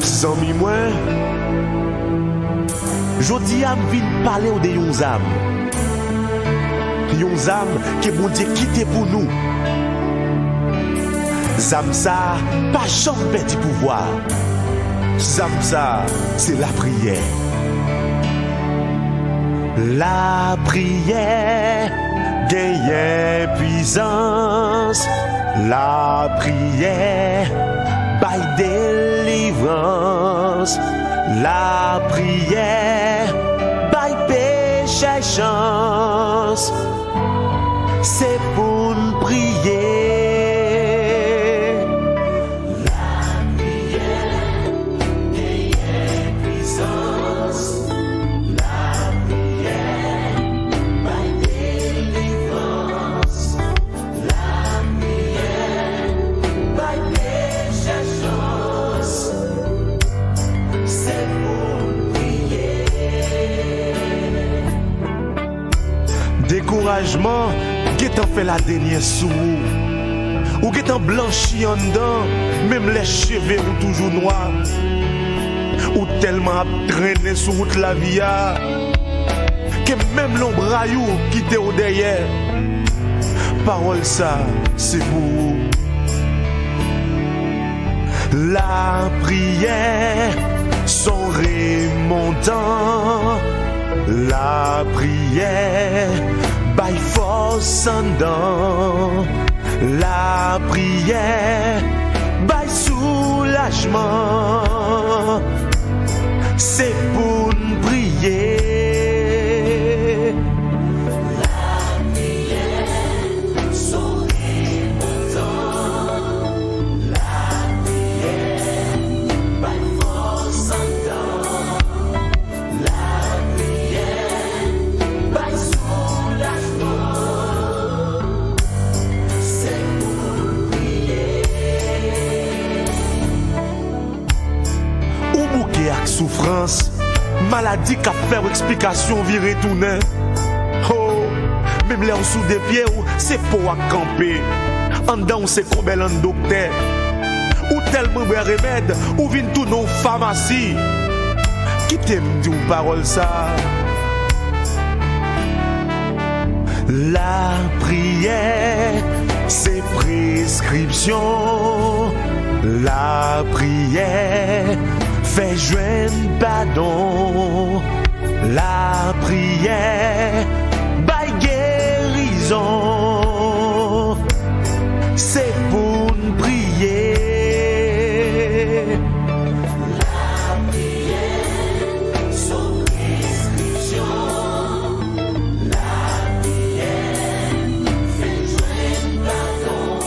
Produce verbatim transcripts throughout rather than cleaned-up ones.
Zanmi mwen, jodi a m vin pale w de yon zam. Yon zam ke Bondye kite pou nou. Zam sa a pa janm pèdi pouvwa. Zam sa a se lapriyè. Lapriyè genyen pwisans. Lapriyè bay delivrans. Lapriyè bay pechè chans. Se pou n priye. Lapriyè genyen pwisans. Lapriyè bay delivrans. Lapriyè bay pechè chans. Se pou n priye. Dekourajman gentan fè ladenyè sou ou. Ou gentan blanchi anndan, menm lè cheve ou toujou nwa. Ou tèlman ap trennen sou wout lavi a, ke menm lonbray ou kite w dèyè. Pawòl sa, se pou ou. Lapriyè s on remontan. Lapriyè bay fòs anndan. Lapriyè bay soulajman. Se pou n priye. Lapriyè s on remontan. Lapriyè bay fòs anndan. Lapriyè bay soulajman. Se pou n priye. Ou bouke ak soufrans, maladi k ap fè w eksplikasyon vire tounen. Ho, menm lè w sou de pye w, se po w ak kanpe. Anndan w se konbèlan doktè. Ou tèlman bwè remèd, ou vin tounen yon famasi. Kite m di w pawòl sa a. Lapriyè se preskripsyon. Lapriyè fè jwenn padon. Lapriyè bay gerizon. Se pou n priye. Lapriyè s on preskripsyon. Lapriyè fè jwenn padon.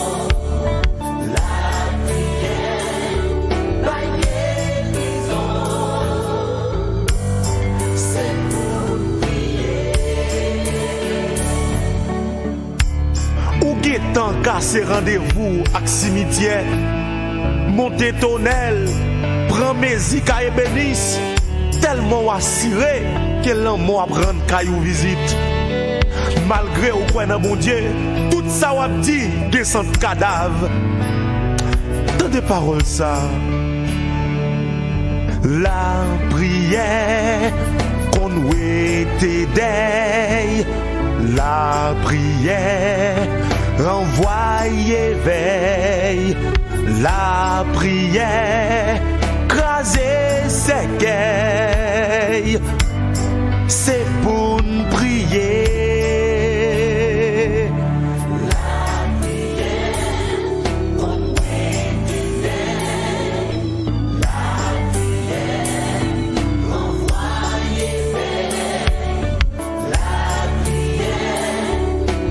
Lapriyè bay gerizon. Se pou n priye. Ou gentan kase randevou ak simityè, monte tonèl, pran mezi kay ebenis, tèlman w asire ke lanmò ap rann kay ou vizit. Malgre ou kwè nan Bondye, tout sa w ap di gen sant kadav. Tande pawòl sa a. Lapriyè konn wete dèy. Lapriyè ranvwaye vèy. Lapriyè kraze sèkèy. Se pou n priye. Lapriyè konn wete dèy. Lapriyè ranvwaye vèy. Lapriyè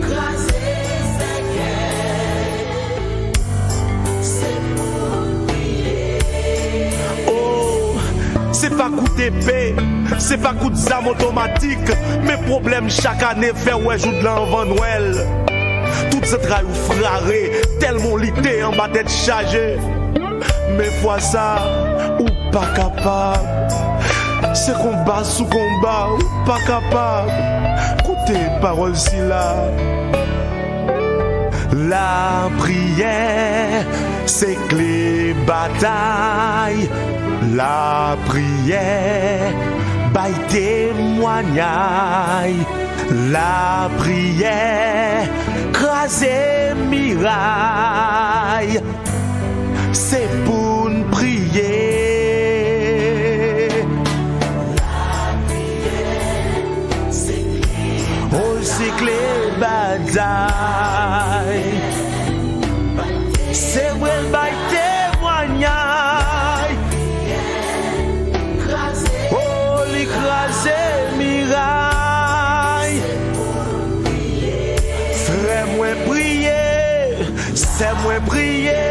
kraze sèkèy. Se pou n priye. Oh, se pa kout epe, se pa kout zam otomatik, men pwoblèm chak ane fè w wè jou d lan anvan Nwèl. Tout zantray ou frare, tèlman w lite anba tèt chaje. Men fwa sa, ou pa kapab. Se konba sou konba, ou pa kapab. Koute pawòl sila. Lapriyè se kle batay. Lapriyè, bay temwanyay. Lapriyè, kraze miray. Se pou n priye. O, sikle batay. Se vre, l bay temwanyay. O, li kraze miray. Frè mwen priye, sè mwen priye.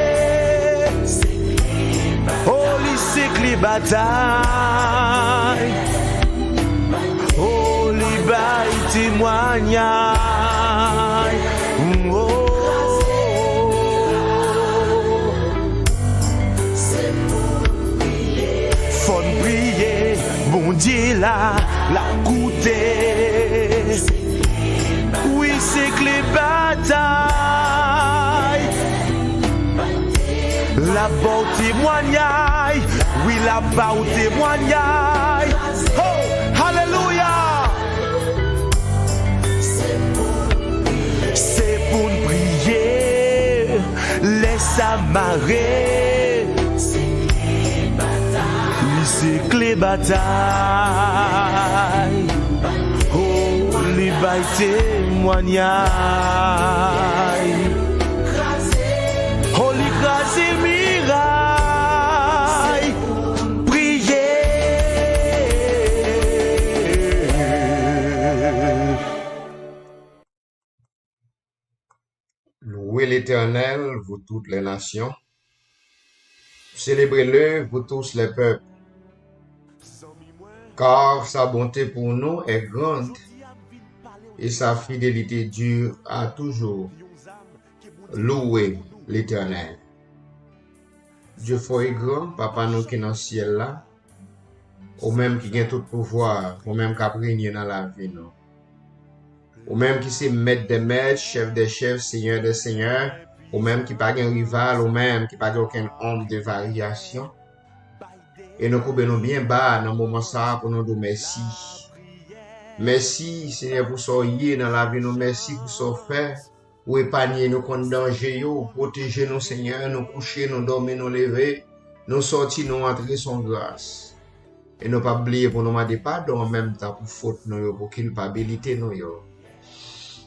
O, li sikle batay. O, li bay temwanyay. O, fò n priye, Bondye la, l ap koute. Wi, se kle batay. L ap ba w temwanyay. Wi, l ap ba w temwanyay. Ho! Alelouya! Se pou n priye. Lè sa mare. Li se kle batay. O, li bay temwanyay. O, li kraze miray. Priye. Louez l'Éternel, vous toutes les nations. Célébrez-le, vous tous les peuples. Car sa bonté pour nous est grande et sa fidélité dure à toujours. Louez l'Éternel. Dye fò e gran, Papa nou ki nan syèl la, ou menm ki gen tout pouvwa, ou menm k ap renye nan lavi nou. Ou menm ki se Mèt dè mèt, Chèf dè chèf, Senyè dè senyè, ou menm ki pa gen rival, ou menm ki pa gen okenn onm de varyasyon. E nou koube nou byen ba nan moman sa a pou nou di w mèsi. Mèsi, Senyè, pou sa w ye nan lavi nou. Mèsi pou sa w fè. Ou epanye nou kont danje yo, ou pwoteje nou, Senyè, nou kouche, nou dòmi, nou leve, nou sòti, nou antre, se yon gras. E nou p ap bliye pou nou mande padon an menm tan pou fot nou yo, pou kilpabilite nou yo.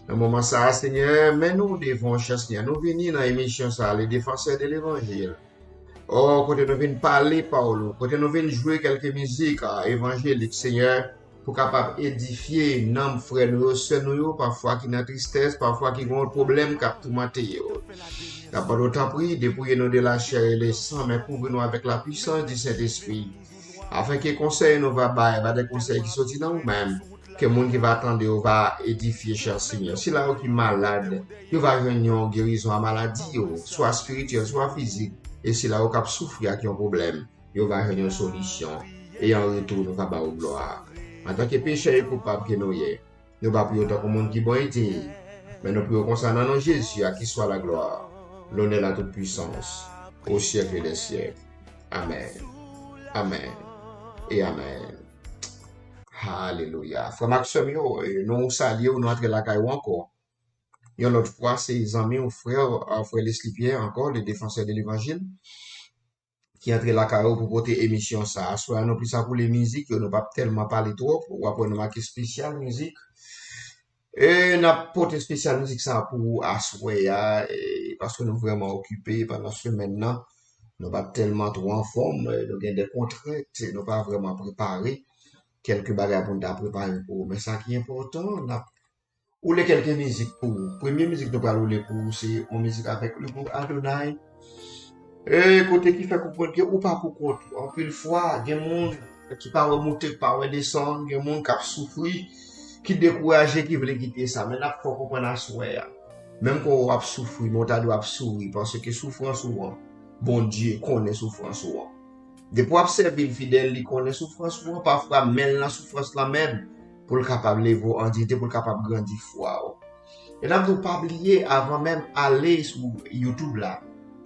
Nan moman sa a, Senyè, men nou devan w, chè Senyè. Nou vini nan emisyon sa a, Le Défenseur de l'Évangile. O, kote nou vin pale pawòl ou, kote nou vin jwe kèlke mizik, a, evanjelik, Senyè, pou kapab edifye nanm frè nou yo, sè nou yo, pafwa ki nan tristès, pafwa ki gen yon pwoblèm k ap toumante yo. N ap mande w, tanpri, depouye nou de la chair et le sang, men kouvri nou avèk la puissance du Saint-Esprit. Afenke konsèy nou va bay, va de konsèy ki soti nan ou menm, ke moun ki va tande yo va edifye, chè Senyè. Sila yo ki malad, yo va jwenn yon gerizon a maladi yo, swa espirityèl, swa fizik. E sila yo k ap soufri ak yon pwoblèm, yo va jwenn yon solisyon. E an retou, nou va ba ou glwa. Antanke pechè e koupab ke nou ye, nou pa priye w tankou moun ki bon e diy, men nou priye w konsa nan non Jezi, à qui soit la gloire, l'honneur, la toute puissance, au siècle des siècles. Amèn. Amèn. E amèn. Alelouya. Frè m ak sè m yo, e, nou salye w, nou antre lakay ou ankò. Yon lòt fwa, se zanmi w, frè, a, frè Leslie Pierre ankò, le défenseur de l'évangile, ki antre lakay ou pou pote emisyon sa a. Aswè a, nou plis ap woule mizik yo, nou p ap tèlman pale twòp, w ap wè nou make espesyal mizik. E n ap pote espesyal mizik sa a pou ou aswè a, e, paske nou vrèman okipe pandan semèn nan. Nou pa t tèlman twò anfòm, e, nou gen de kontrent, e, nou pa vrèman prepare kèlke bagay pou n ta prepare pou ou. Men sa ki enpòtan, n ap woule kèlke mizik pou ou. Premye mizik nou pral woule pou ou, se yon mizik avèk Le Groupe Adonai. E kote ki fè konprann ke ou pa pou kont ou. Anpil fwa, gen moun ki pa wè moute, ki pa wè desann, gen moun k ap soufri, ki dekouraje, ki vle kite sa. Men n ap fè w konprann aswè a. Menm ke w ap soufri, men w ta dwe ap souri, paske soufrans ou an, Bondye konnen soufrans ou an. Depi w ap sèvi l fidèl, li konnen soufrans ou an, pafwa men l nan soufrans lan menm, pou l kapab leve w an diyite, pou l kapab grandi fwa w. E n ap di w pa bliye, avan menm ale sou YouTube la,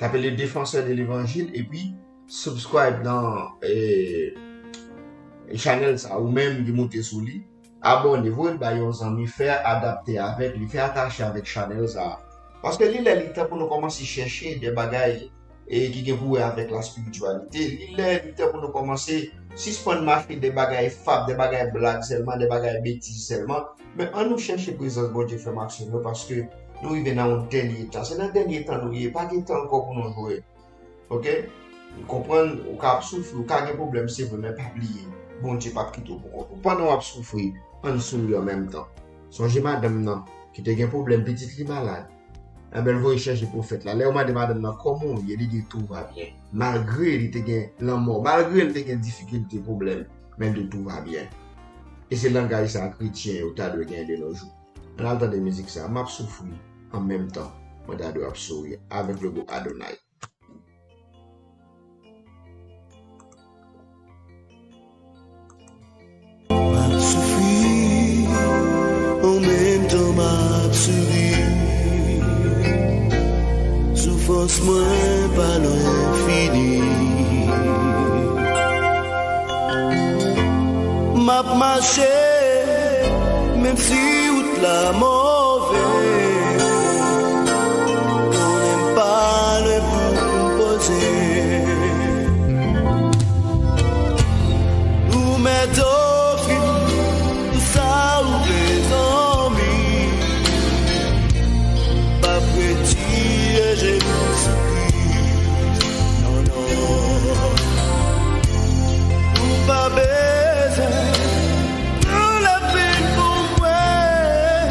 tape Le Défenseur de l'Évangile, epi subscribe nan, eh, channel sa, ou menm ki moute sou li, abòne, voye l bay yon zanmi, fè adapte avèk li, fè atache avèk channel sa. Paske li lè li tan pou nou kòmanse chèche de bagay, eh, ki gen pou wè avèk laspirityalite. Li lè li tan pou nou kòmanse sispann mache de bagay fab, de bagay blag sèlman, de bagay betiz sèlman. Men ann nou chèche prezans Bondye, frè m ak sè m yo, paske nou rive nan yon dènye tan. Se nan dènye tan nou ye, pa gen tan ankò pou nou jwe. Oke? M konprann, ou ka ap soufri, ou ka gen pwoblèm, se vre, men pa bliye, Bondye p ap kite w pou kont ou. Pandan w ap soufri, ann souri an menm tan. Sonje madanm nan, ki te gen pwoblèm, pitit li malad. Enben, l voye chèche pwofèt la. Lè yo mande madanm nan, "Kòman w ye?" Li di, "Tout va bien." Malgre li te gen lanmò, malgre li te gen difikilte, pwoblèm, men l di, "Tout va bien." E se langaj sa a kretyen yo ta dwe gen de nos jours. Ann al tande mizik sa a, "M ap soufri, an menm tan, mwen ta dwe ap souri," avèk le groupe Adonai. M ap soufri, an menm tan m ap souri. Soufrans mwen pa lwen fini. M ap mache, menm si wout la move. Konnen m pa lwen pou m poze. Ou mèt ofri m sa ou vle, zanmi. Pa p retire je m sou Kris. Non, non. Ou pa bezwen pran lapenn pou mwen.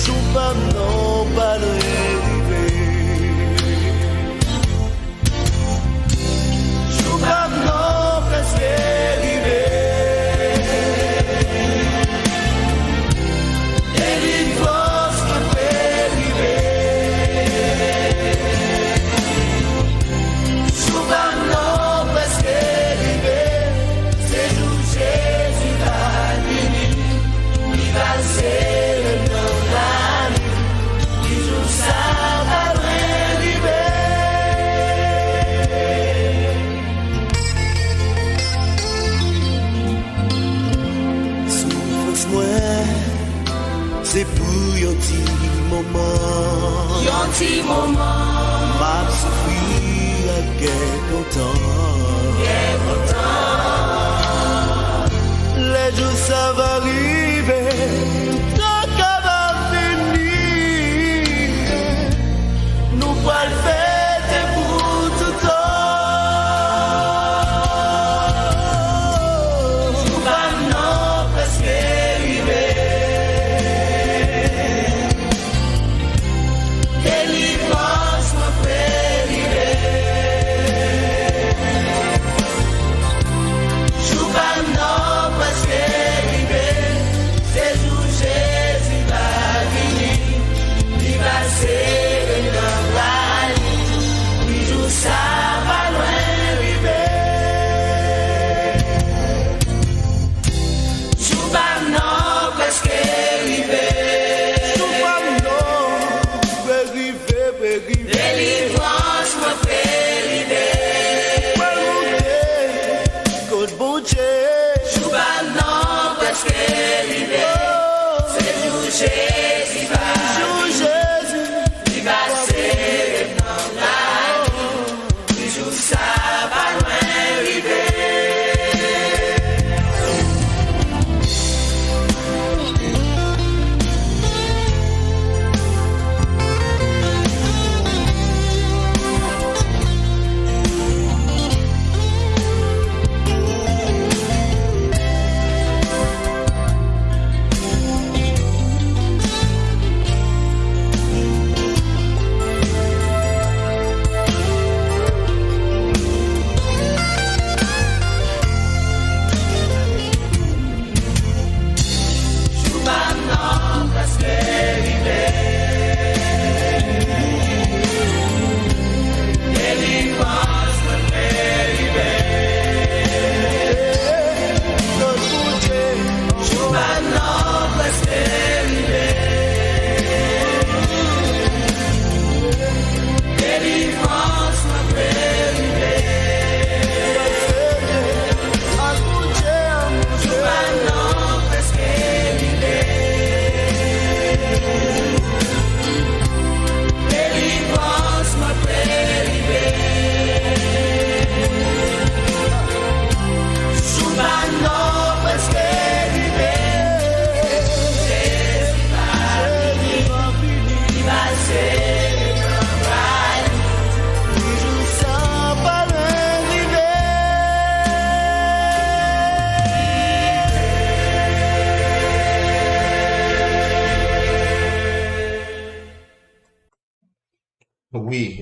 Jou pa m nan pa lwen rive. Jou pa m nan prèske rive. Delivrans mwen prè rive. Jou pa m nan prèske rive. Se jou Jezi va vini. Li va sere m nan bra li. Jou sa pa lwen rive. Soufrans mwen, se pou yon ti moman. Yon ti moman. M ap soufri ak kè kontan. Kè kontan. Lè jou sa va rive, tout ka va fini. Nou pral fete pou toutan. Jou pa m nan prèske rive. Delivrans mwen prè rive. Jou pa m nan prèske rive. Se jou Jezi va vini. Li va sere nan bra li. Wi, jou sa pa lwen rive. Jou pa m nan prèske rive. Jou pa m nan prè rive, prè rive. Delivrans mwen prè rive. Pral moute kot Bondye. Jou pa m nan prèske rive. Oh. Se jou Jezi va vini. Jou Jezi. Li va sere m nan bra li. Jou sa pa lwen rive.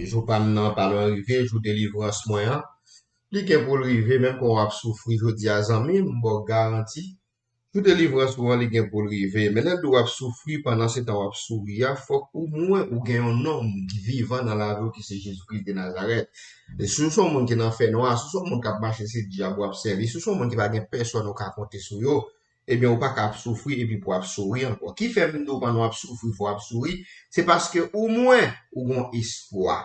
Jou pa m nan pa lwen rive, jou delivrans mwen an. Li gen pou l rive, menm ke w ap soufri jodi a, zanmi m, m ba w garanti. Jou delivrans ou an, li gen pou l rive. Men lè l di w ap soufri, pandan se tan w ap souri a, fòk omwen ou gen yon nonm ki vivan nan lavi w, ki se Jezi Kris de Nazarèt. E si w se yon moun ki nan fènwa, si w se yon moun k ap mache, se dyab w ap sèvi, si w se yon moun ki pa gen pèsòn ou ka konte sou yo, ebyen, ou pa ka ap soufri epi pou w ap souri ankò. Ki fè m di w pandan w ap soufri, fò w ap souri? Se paske omwen ou gen yon espwa.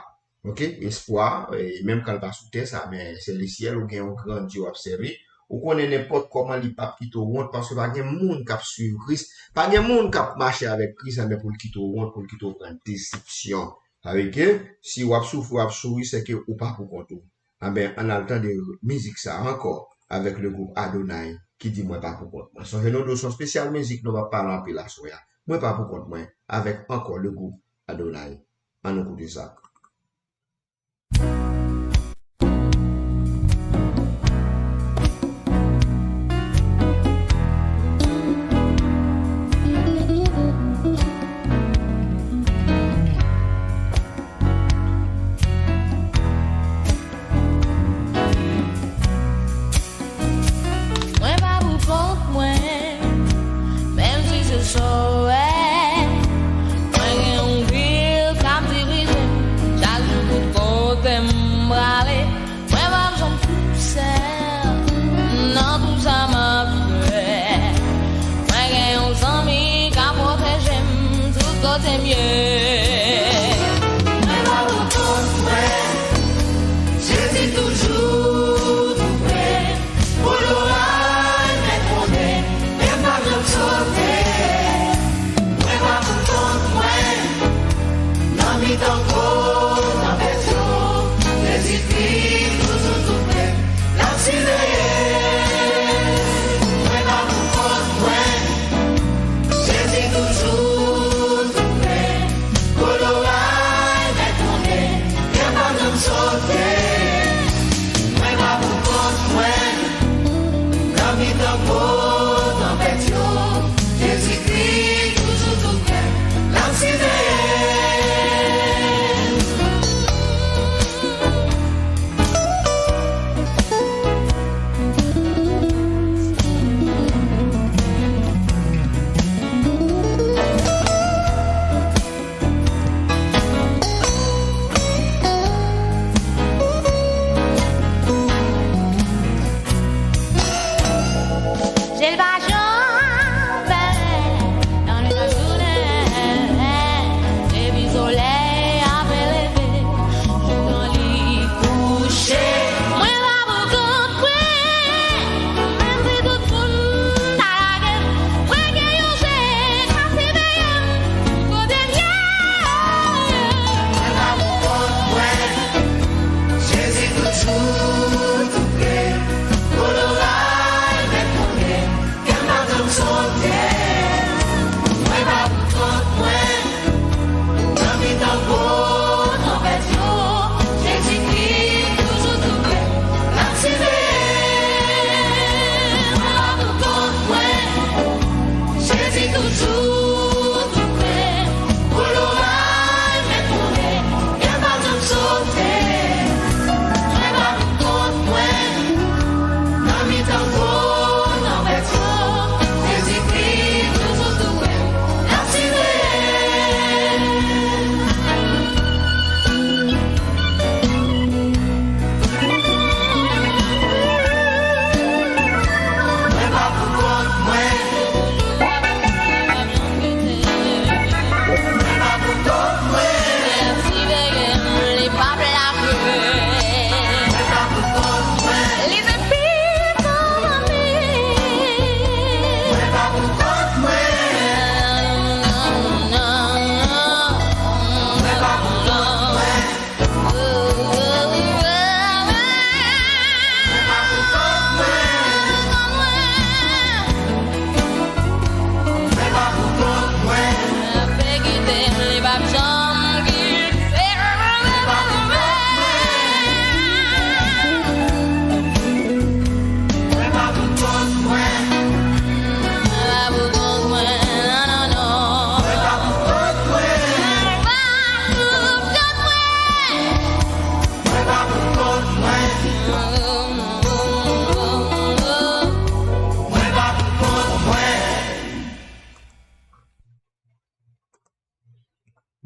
Oke? Espwa, e, menm kan l pa sou tè sa, men selesyèl, ou gen yon gran Dye w ap sèvi. Ou konnen nenpòt kòman li p ap kite w wont, paske pa gen moun k ap swiv Kris, pa gen moun k ap mache avèk Kris, anben pou l kite w wont, pou l kite w pran desepsyon. Sa vle di ke si w ap soufri, w ap souri, se ke ou pa pou kont ou. Anben, ann al tande mizik sa ankò avèk le gwoup Adonai ki di mwen pa pou kont mwen. Sonje nou di w se yon espesyal mizik, nou p ap pale anpil aswè a. Mwen pa pou kont mwen, avèk ankò le gwoup Adonai. Ann nou koute sa. Mwen pa pou kont mwen, menm si se sowè. Mwen gen yon vil k ap dirije m, chak jou tout kote m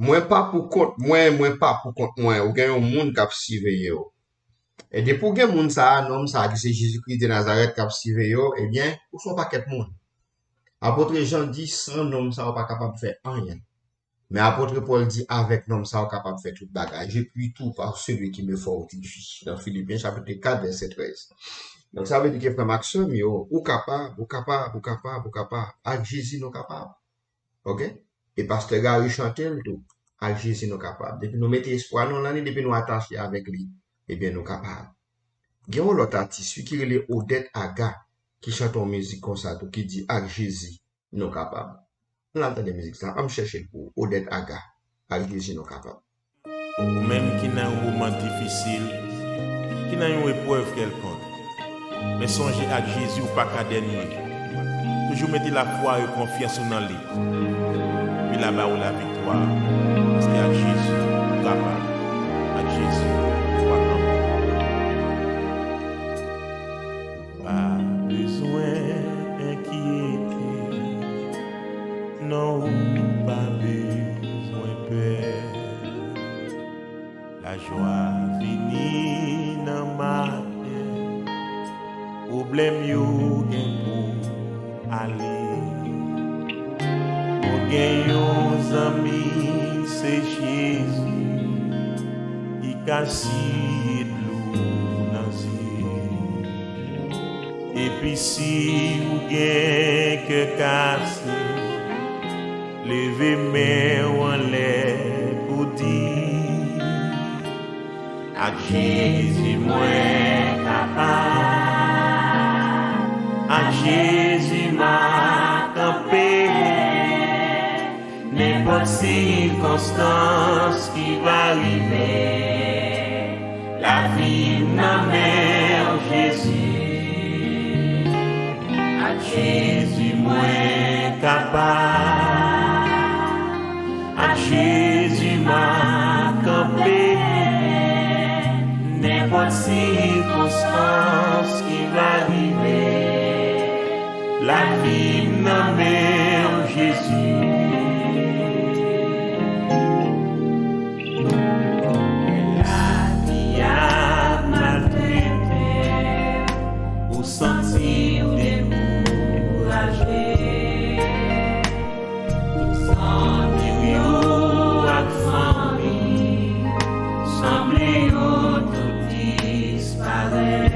Mwen pa pou kont mwen, mwen pa pou kont mwen. Ou gen yon moun k ap siveye w. E depi w gen moun sa a, nonm sa a ki se Jezikri de Nazarèt k ap siveye w, ebyen, ou se yon pakèt moun. Apot Jan di, san nonm sa a, ou pa kapab fè anyen. Men apot Pòl di, avèk nonm sa a, ou kapab fè tout bagay. Je puis tout par celui qui me fortifie. Nan Filipyen chapit kat, vèsè trèz. Donk, sa vle di ke frè m ak sè m yo, ou kapab, ou kapab, ou kapab, ou kapab. Ak Jezi, nou kapab. Oke? E pastè Gary chante l tou. Ak Jezi, nou kapab. Depi nou mete espwa nou nan li, depi nou atache avèk li, ebyen, nou kapab. Gen yon lòt atis, wi, ki rele Odette Aga, ki chante yon mizik konsa tou, ki di, ak Jezi, nou kapab. Ann al tande mizik sa, ann chèche l pou ou. Odette Aga, ak Jezi, nou kapab. Ou menm ki nan yon moman difisil, ki nan yon eprèv kèlkonk, men sonje ak Jezi ou pa ka dènye. Toujou mete lafwa e konfyans ou nan li. Epi l a ba ou laviktwa, paske ak Jezi ou kapab. Ak Jezi ou pa kanpe. Pa bezwen enkyete, non, ou pa bezwen pè. Lajwa vini nan maten, pwoblèm yo gen pou ale. Ou gen yon zanmi, se Jezi, ki ka siye dlo nan zye. Epi si ou gen kè kase, leve men w anlè pou di, ak Jezi mwen kapab, ak Jezi m a kanpe. Nenpòt sikonstans ki va rive, lavi m nan men w, Jezi. Ak Jezi mwen kapab, ak Jezi m a kanpe. Nenpòt sikonstans ki va rive, lavi m nan men w, Jezi. Lavi a maltrete w, ou santi w dekouraje. Zanmi w yo ak fanmi, sanble yo tout disparèt.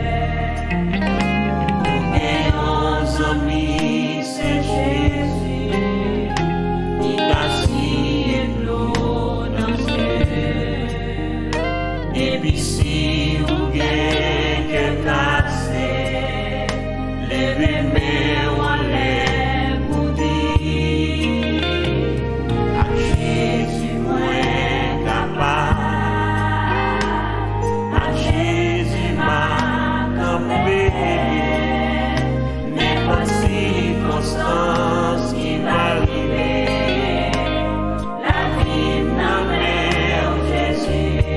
Ou gen yon zanmi, se Jezi, ki ka siye dlo nan zye. Epi si ou gen kè kase, leve men w anlè pou di, ak Jezi mwen kapab, ak Jezi m a kanpe. Nenpòt sikonstans ki va rive, lavi m nan men w, Jezi. Ak Jezi mwen kapab,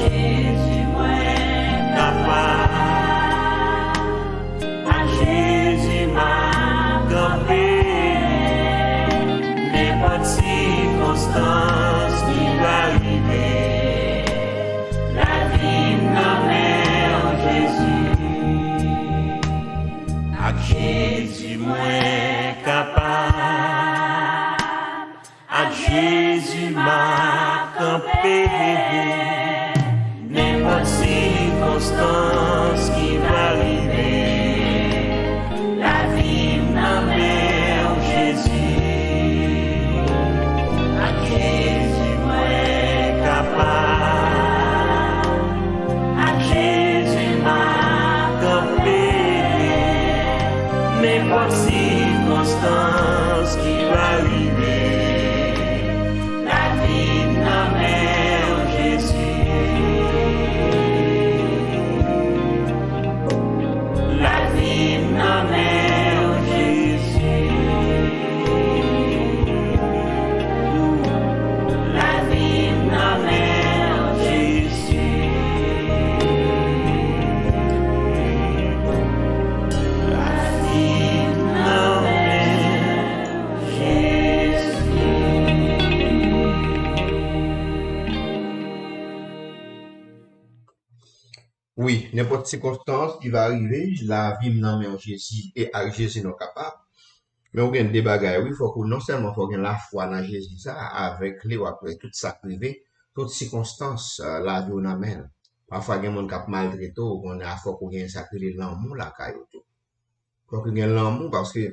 ak Jezi m a kanpe. Nenpòt sikonstans ki va rive, lavi m nan men w, Jezi. Ak Jezi mwen kapab, ak Jezi m a kanpe. Nenpòt sikonstans ki va rive, lavi m nan men w, Jezi. Ak Jezi mwen kapab, ak Jezi m a kanpe. Nenpòt sikonstans ki va rive, lavi m nan men w, Jezi. Wi, nenpòt sikonstans ki va rive, lavi m nan men w, Jezi, e ak Jezi nou kapab. Men ou gen de bagay, wi, fòk ou, non sèlman fòk gen lafwa nan Jezi sa, avèk li w ap wè tout sa k rive, tout sikonstans, eh, lavi w nan men l. Pafwa gen moun k ap maltrete w, ou konnen a fòk ou gen sa k rele lanmou lakay ou tou. Fòk ou gen lanmou paske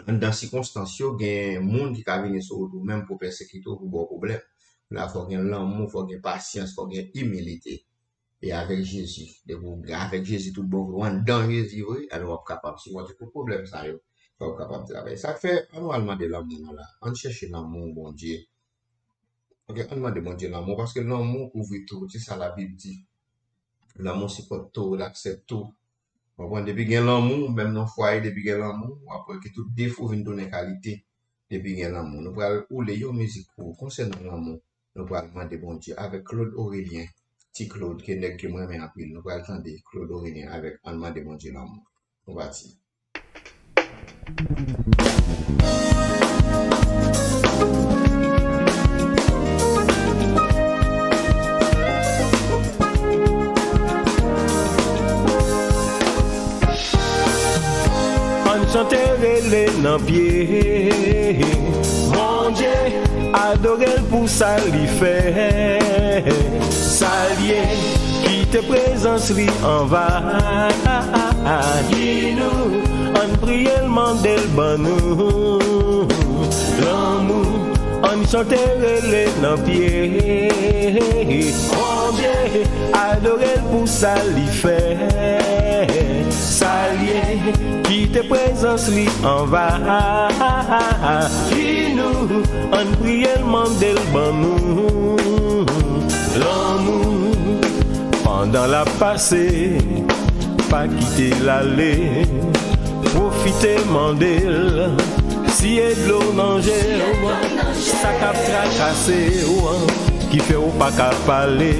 anndan sikonstans yo, gen moun ki ka vini sou wout ou menm pou pèsekite w, pou ba w pwoblèm. La fòk gen lanmou, fòk gen pasyans, fòk gen imilite. E avèk Jezi, depi w avèk Jezi tout bon vre, w anndan Jezi vre, alò w ap kapab sipòte tout pwoblèm sa yo. W ap kapab travay. Sa k fè, ann nou al mande lanmou nou la. Ann chèche lanmou Bondye. Ok, ann mande Bondye lanmou, paske lanmou kouvri tou, se sa Labib di. Lanmou sipòte tou, l aksepte tou. Konprann, depi gen lanmou, menm nan fwaye, depi gen lanmou, w ap wè ke tout defo vin tounen kalite, depi gen lanmou. Nou pral woule yon mizik pou konsènan lanmou. Nou pral mande Bondye avèk Claude Aurélien, Ti Claude, ke nèg ke m renmen anpil. Nou pral tande Claude Aurélien avèk Ann mande Bondye lanmou. Nou pati. Ann chante rele nan pye Bondye, adore l pou sa li fè. Salye, kite prezans li anvayi nou. Ann priye l, mande l ban nou lanmou. Ann chante rele nan pye Bondye, adore l pou sa li fè. Salye, kite prezans li anvayi nou. Ann priye l, mande l ban nou lanmou. Pandan l ap pase, pa kite l ale. Pwofite mande l si e dlo nan je w. Sa k ap trakase w, ki fè w pa ka pale,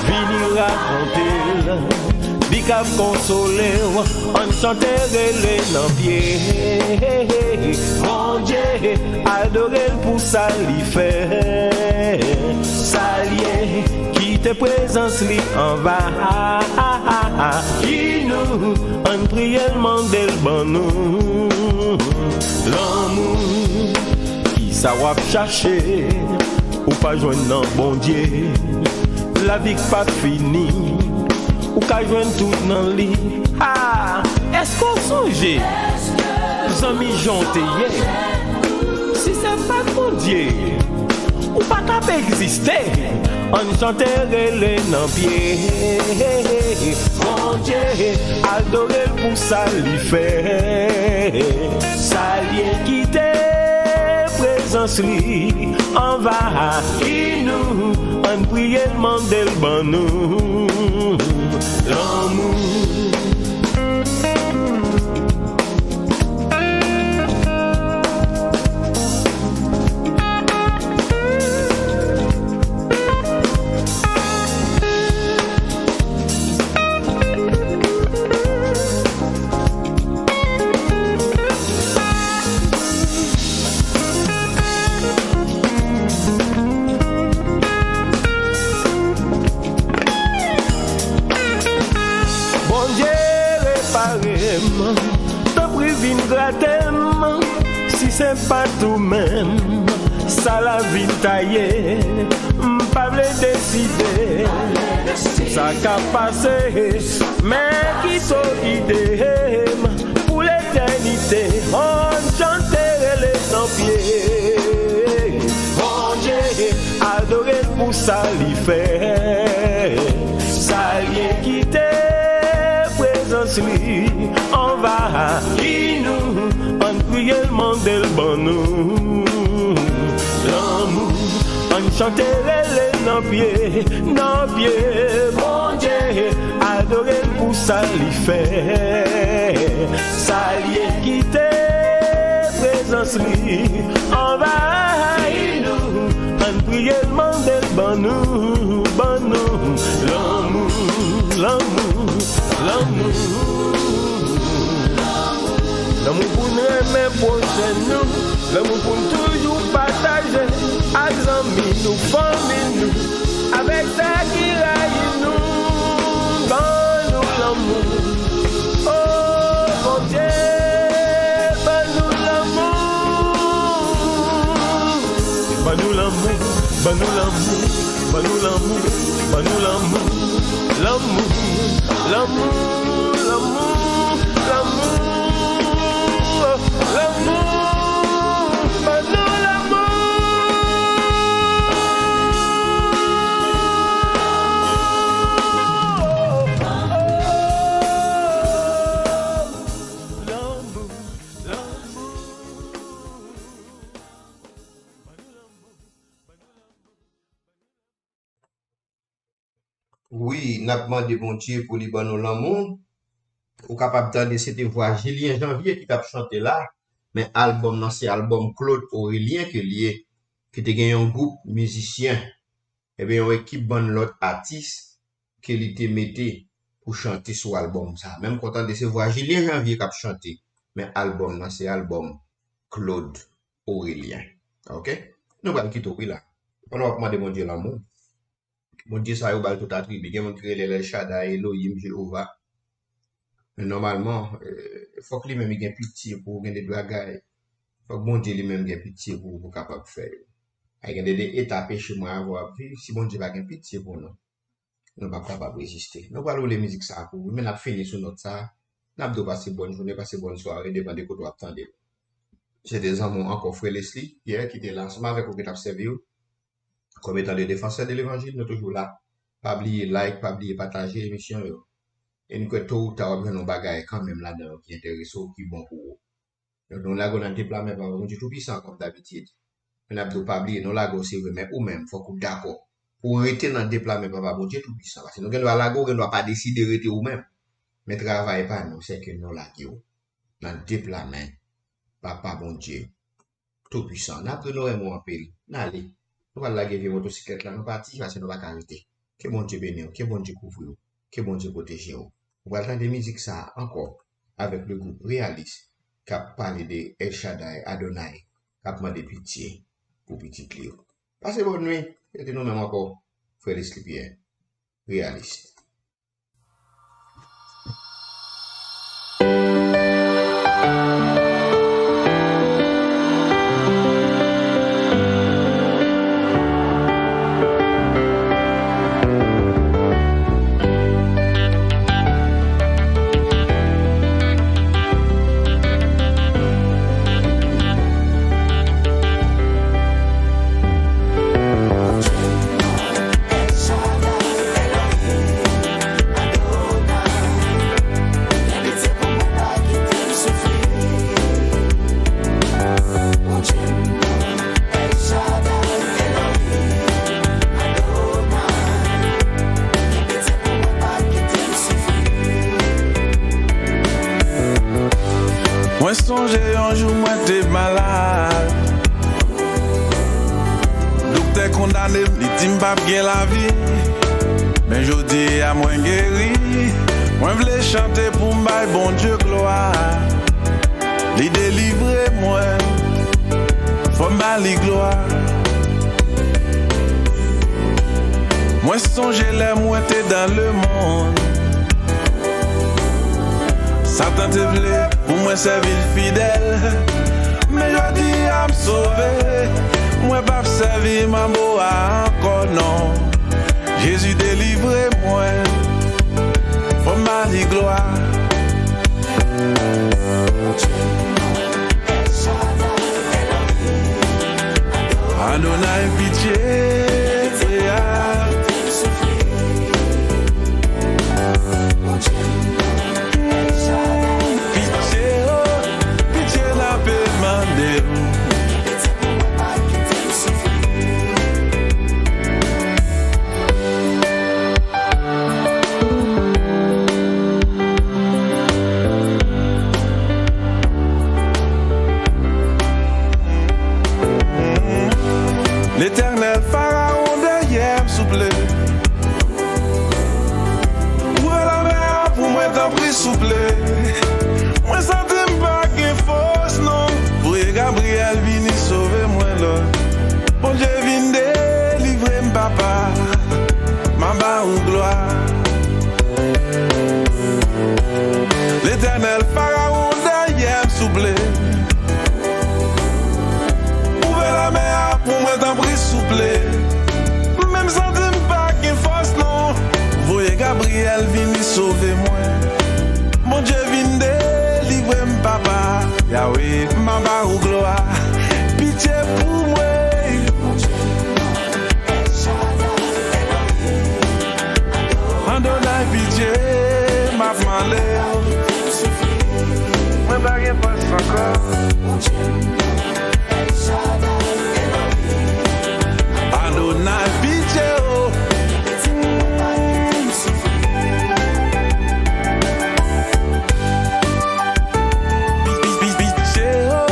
vini rakonte l. Li k ap konsole w. Ann chante rele nan pye Bondye, adore l pou sa li fè. Salye, kite prezans li anvayi nou. Ann priye l, mande l ban nou lanmou. Kisa w ap chache, ou pa jwenn nan Bondye? Lavi k p ap fini, ou ka jwenn tout nan li. Ah, èske w sonje zanmi jan w te ye? Si se pa t Bondye, ou pa t ap egziste. Ann chante rele nan pye Bondye, adore l pou sa li fè. Salye, kite prezans li anvayi nou. Ann priye l, mande l ban nou lanmou. Bondye, repare m, tanpri vin grate m. Si se pa t ou menm, sa lavi m ta ye? M pa vle deside. Sa k ap pase, men kite w gide m pou letènite. Ann chante rele nan pye Bondye, adore l pou sa li fè. Salye, kite prezans li anvayi nou. Ann priye l, mande l ban nou lanmou. Ann chante rele nan pye, nan pye Bondye, adore l pou sa li fè. Salye, kite prezans li anvayi nou. Ann priye l, mande l ban nou, ban nou lanmou, lanmou, lanmou. Lanmou pou n renmen pwochen nou. Lanmou pou n toujou pataje ak zanmi nou, fanmi nou, avèk sa ki rayi nou. Ban nou lanmou, ban nou lanmou, ban nou lanmou, ban nou lanmou. Lanmou, lanmou, lanmou, lanmou, lanmou. Ban nou lanmou. Lanmou, lanmou. Wi, n ap mande Bondye pou li ban nou lanmou. Ou kapab tande se te vwa Julien Janvier ki t ap chante la, men albòm nan se albòm Claude Orélien ke l ye, ki te gen yon gwoup mizisyen, epi yon ekip bann lòt atis ke li te mete pou chante sou albòm sa. Men m kontan tande se vwa Julien Janvier k ap chante, men albòm nan se albòm Claude Orélien. Oke? Nou pral kite w wi la. Pandan w ap mande Bondye lanmou. Bondye sa yo ba l tout atribi. Gen moun ki rele l El Shaddai, Elohim, Jewova. Men nòmalman, eh, fòk li menm li gen pitye pou w gen de bagay. Fòk Bondye li menm gen pitye pou w pou w kapab fè yo. Ay gen de, de eta peche mwen avè w ap viv, si Bondye pa gen pitye pou nou, nou p ap kapab reziste. Nou pral woule mizik sa a pou ou, men n ap fini sou nòt sa a. N ap di w pase bòn jounen, pase bòn sware, depann de kote w ap tande l. Se te zanmi w ankò, frè Leslie Pierre, ki te la ansanm avèk ou, ki t ap sèvi w. Kòm etan de defansè de levanjil, nou toujou la. Pa bliye like, pa bliye pataje emisyon yo. E n kwè to ou ta w ap jwenn yon bagay kanmenm ladan yo ki enterese w, ki bon pou ou. Donk, nou lage w nan de pla men Papa Bondye Toupisan, kòm dabitid. Men n ap di w pa bliye, nou lage w se vre, men ou menm, fòk ou dakò pou w rete nan de pla men Papa Bondye Toupisan. Paske nou gen dwa lage w, gen dwa pa deside rete ou menm. Men travay pa nou, se ke nou lage w nan de pla men Papa Bondye Toupisan. N ap di w nou renmen w anpil. N ale. Nou pral lage vye motosiklèt la, nou pati, paske nou pa ka rete. Ke Bondye beni w, ke Bondye kouvri w, ke Bondye pwoteje w. Ou pral tande mizik sa a ankò avèk le gwoup Realist k ap pale de El Shaddai, Adonai, k ap mande pitye pou pitit li yo. Pase bòn nuit, se te nou menm ankò, frè Leslie Pierre, Realist. Mwen sonje yon jou mwen te malad. Doktè kondane m, li di m p ap gen lavi. Men jodi a mwen geri. Mwen vle chante pou m bay Bondye glwa. Li delivre mwen, fò m ba li glwa. Mwen sonje lè mwen te dan lemonn. Satan te vle pou mwen sèvi l fidèl. Men jodi a m sove, mwen p ap sèvi manbo a ankò non. Jezi delivre mwen, fò m ba li glwa. Adonai, pitye, a. Pitye, o, pitye n ape mande w. Letènèl, Farawon dèyè m, souple. Ouvè lanmè a pou mwen, tanpri, souple. Mwen santi m pa gen fòs, non. Voye Gabriyèl vini sove mwen, Lòd. Bondye vin delivre m, papa, m a ba ou glwa. Letènèl, Farawon dèyè m, souple. Ouvè lanmè a pou mwen, tanpri, Gabriel vini sove mwen. Bondye vin delivre m, papa. Yawe, m a ba ou glwa. Pitye pou mwen. Adonai, pitye, m ap mande. Mwen pa gen fòs ankò. Adonai, pitye, o. Pitye, o.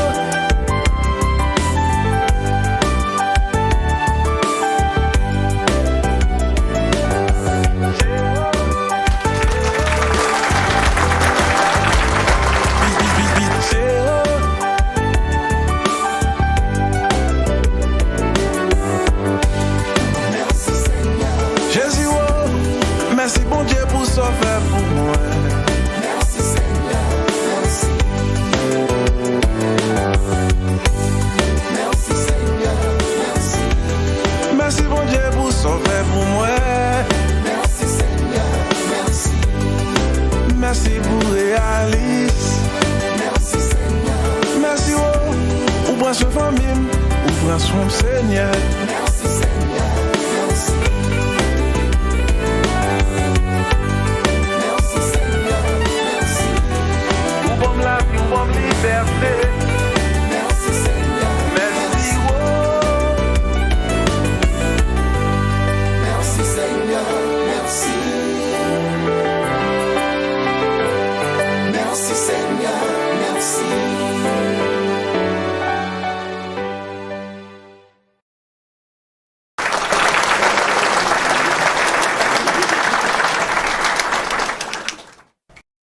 Jezi, o, mèsi, Bondye, pou sa w fè.